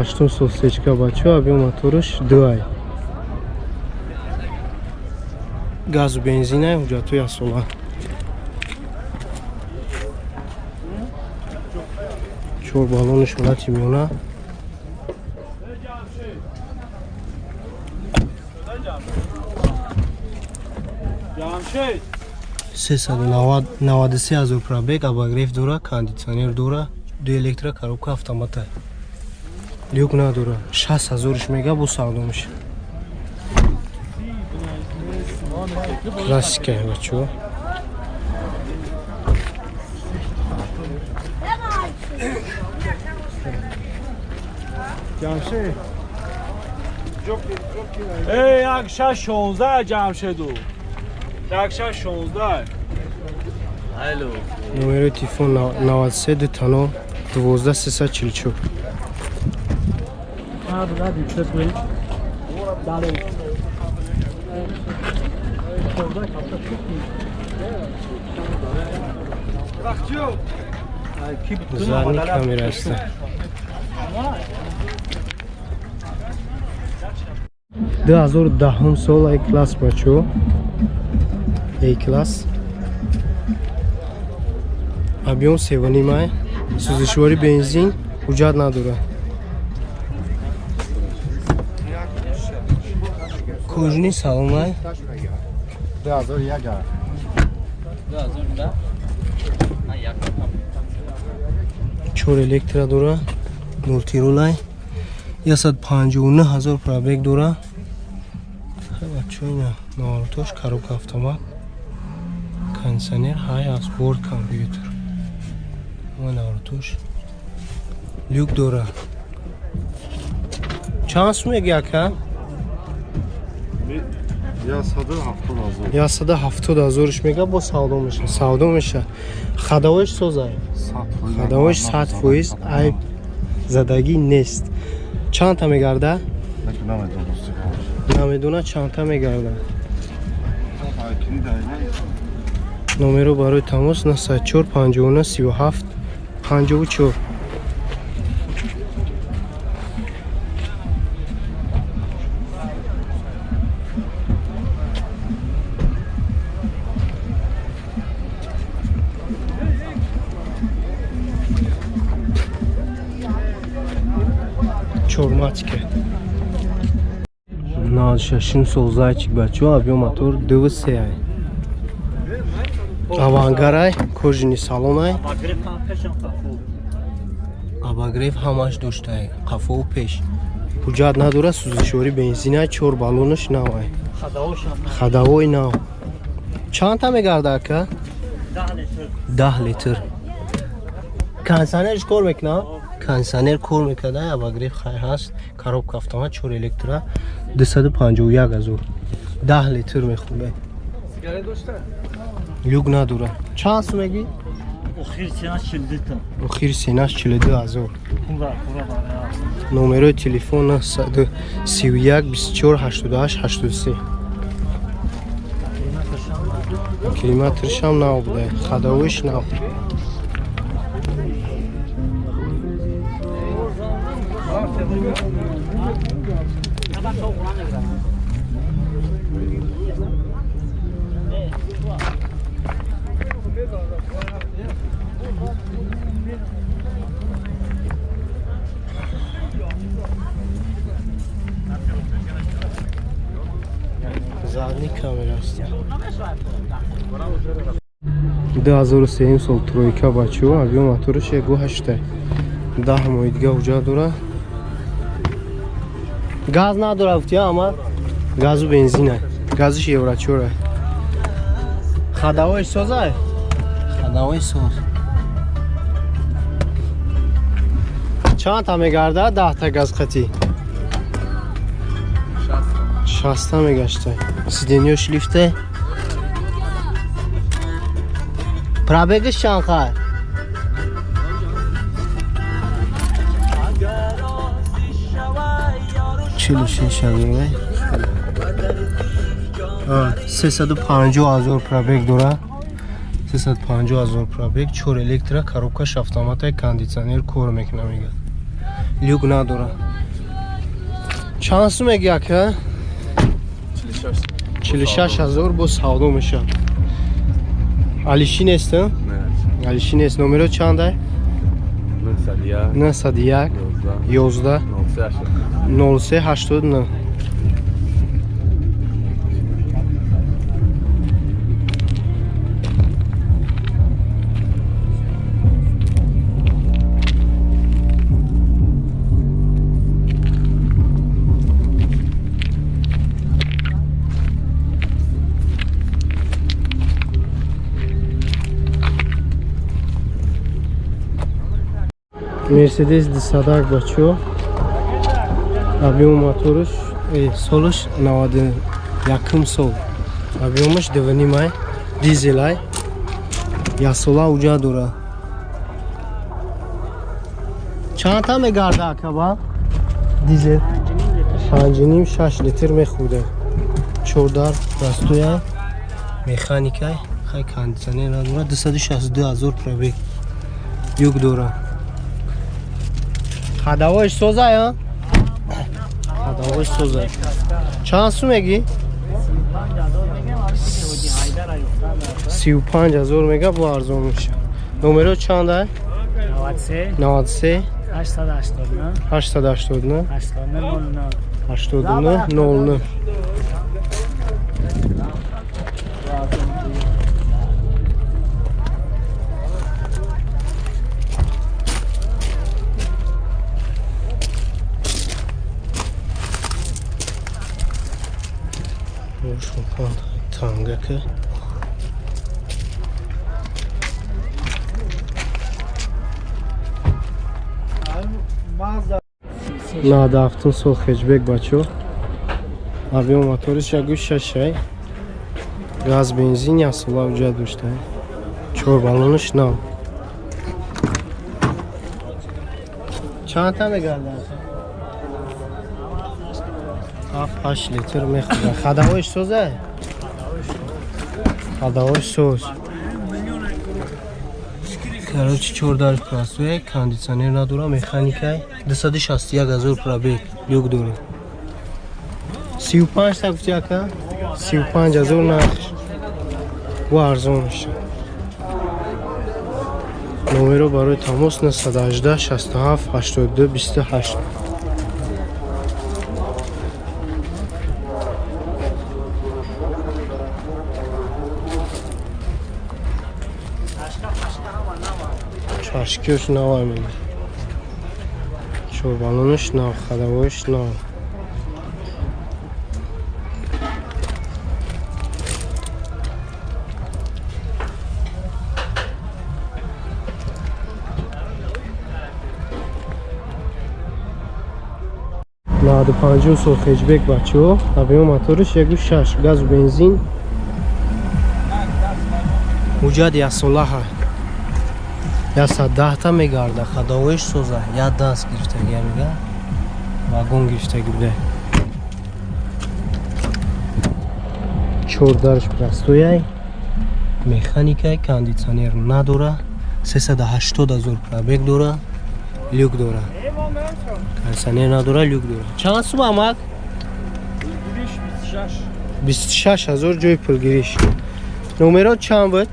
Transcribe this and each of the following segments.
2008 сол встречка, бачо, объём мотораш 2, газу бензина, ҳуҷҷатҳои асола. Чор баллонаш ҳолати миёна. 393 000 пробег, обогрев дора, кондитсионер дора, ду электро, коробка автомата, люк надора. 60 000-ш мега, бо савдо меша. Классика, бачо. Ҷамшед. Эй, 1616, Ҷамшеду. 1616. Алло. Номерои телефон 93 20 12 344. Задний камера аст. 2010 сол, А класс, бачо, А класс, объём севанимай, сӯзишворӣ бензин, ҳуҷҷат надорад, кожаный салонай. 2001. 2010. Чор электро дора, мультирулай, 159 000 пробег дора, бачо. Ина наворотош, коробка автомат, кондитсионер ҳай аст, борт компютер ва наворотош, люк дора. Чанд сум меги, ака? 170 000. 170 000-ш мега, бо савдо меша, савдо меша. Ходовойш созай, ходовойш 100%, айб задагӣ нест. Чандта мегарда? Намедона чандта мегарда. Номеро барои тамос 94 59 37 54. Чорматика. 96 сол зайчик, бачо, объём мотор 2,3, авангарай, кожаный салонай, обогрев ҳамаш доштай, қафову пеш, ҳуҷҷат надорад, сӯзишворӣ бензина, чор баллонаш навай, ходовой нав. Чандта мегарда, ака? 10 литр. Кондитсионерш кор мекунад? Кондитсионер кор мекарда, обогрев хай ҳаст, коробка автомат, чор электро, 251 000, 10 литр мехӯрда, люк надора. Чанд сум мегӣ? Охир цена 42 та. Охири ценаш 42 000. Пура, пура барои. Номерои телефон 931 24 88 83. Климаторшам нав буда, ходовойш нав. Задний камера аст. 2003 сол тройка, бачо, объём мотораш 1,8, 10 моҳи дига ҳуҷҷат дора, газ надора, гуфти ама газу бензина, газиш евро чора, ходовой созай, ходовой соз. Чандта мегардад 10-та газ қатӣ? 60-та мегашта. Сиденьёш лифте. Пробегаш чанд хай? 46 000, 350 000 пробег дора, 350 000 пробег, чор электро, коробкаш автомата, кондитсионер кор мекуна, мегӯяд, люк надора. Чанд сум меги ака? 46 ҳазор бо савдо мешавад. Алиши нест? Алиши нест. Номеро чандай? 901 11 03 89. Мерседес 200 бачо. Объем моторуш солуш 91 сол. Объемаш 2.5 дизелай. Ясола уҷа дора. Чанд та мегарда акаба? Дизел 5.5 6 литр мехӯрда. Чордар растоя механикай, хай кондиционер надора. 262 ҳазор пробег. Юг дора. Хадавош созай, а? Хадавош созай. Чанд сум меги? 35 ҳазор мега, бо арзон меша. Номеро чанд ай? 93 889 889 89 89 09. Тангака. На дафтун сол хеҷбек бачо. Объем моториш ягу шашай. Газ бензин ясола уҷа доштай. Чор баллонаш нав. Чанд та мегардад? 7-8 литр мехӯрад. Хадавоиш созай? Хадавоиш соз. Короче, чордар простой, кондиционер надора, механикай. 261 ҳазор пробег, люк дора. 35 та гуфти ака? 35 ҳазор нарх. Бо арзон мешавад. Номеро барои тамос 918 67 82 28. Чашкиёш нав амина. Чорбалонаш нав, хадавоиш нав. Наваду панҷум сол хеҷбек бачаҳо. Объем моториш 1.6 газу бензин. Муҷад ясолаҳа. 110 та мегарда, хадавоиш соза, як даст гирифтаги мега, вагон гирифтаги буда. Чор дарш простояй, механикай, кондиционер надора, 380 ҳазор пробег дора, люк дора. Кондиционер надора, люк дора. Чанд сум амак? 26 ҳазор ҷои пулгириш. Номеро чанд буд?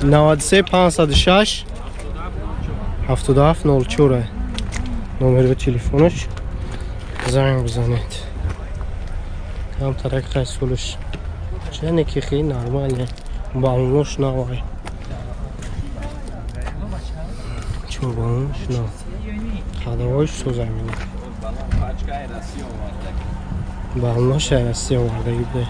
93 506 77 04. Номери телефонаш занг бизанед. Кам тарак хай солиш. Чане ки хеле нормале. Балонош навай. Чор балонош нав. Хадавош созамина. Балонош Россия овардаги буда.